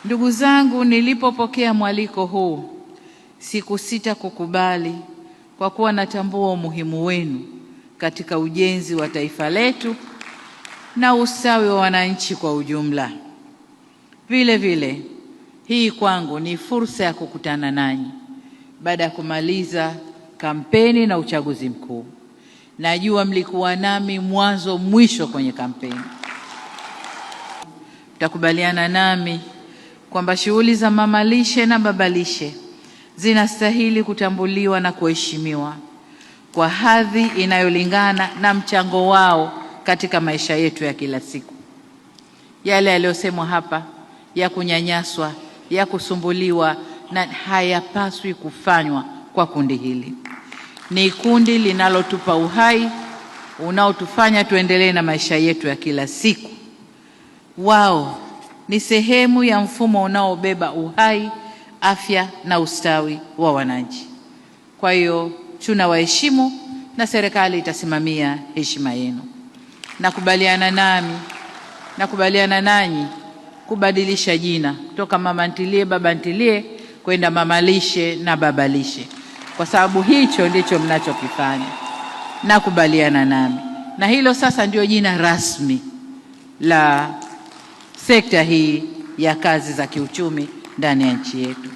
Ndugu zangu, nilipopokea mwaliko huu sikusita kukubali, kwa kuwa natambua umuhimu wenu katika ujenzi wa taifa letu na ustawi wa wananchi kwa ujumla. Vile vile, hii kwangu ni fursa ya kukutana nanyi baada ya kumaliza kampeni na uchaguzi mkuu. Najua mlikuwa nami mwanzo mwisho kwenye kampeni. Mtakubaliana nami kwamba shughuli za mama lishe na baba lishe zinastahili kutambuliwa na kuheshimiwa kwa hadhi inayolingana na mchango wao katika maisha yetu ya kila siku. Yale yaliyosemwa hapa ya kunyanyaswa, ya kusumbuliwa na hayapaswi kufanywa kwa kundi hili. Ni kundi linalotupa uhai unaotufanya tuendelee na maisha yetu ya kila siku. Wao ni sehemu ya mfumo unaobeba uhai, afya na ustawi wa wananchi. Kwa hiyo tunawaheshimu na serikali itasimamia heshima yenu. Nakubaliana nami, nakubaliana nanyi kubadilisha jina kutoka mama ntilie baba ntilie kwenda mama lishe na baba lishe, kwa sababu hicho ndicho mnachokifanya. Nakubaliana nami, na hilo sasa ndio jina rasmi la sekta hii ya kazi za kiuchumi ndani ya nchi yetu.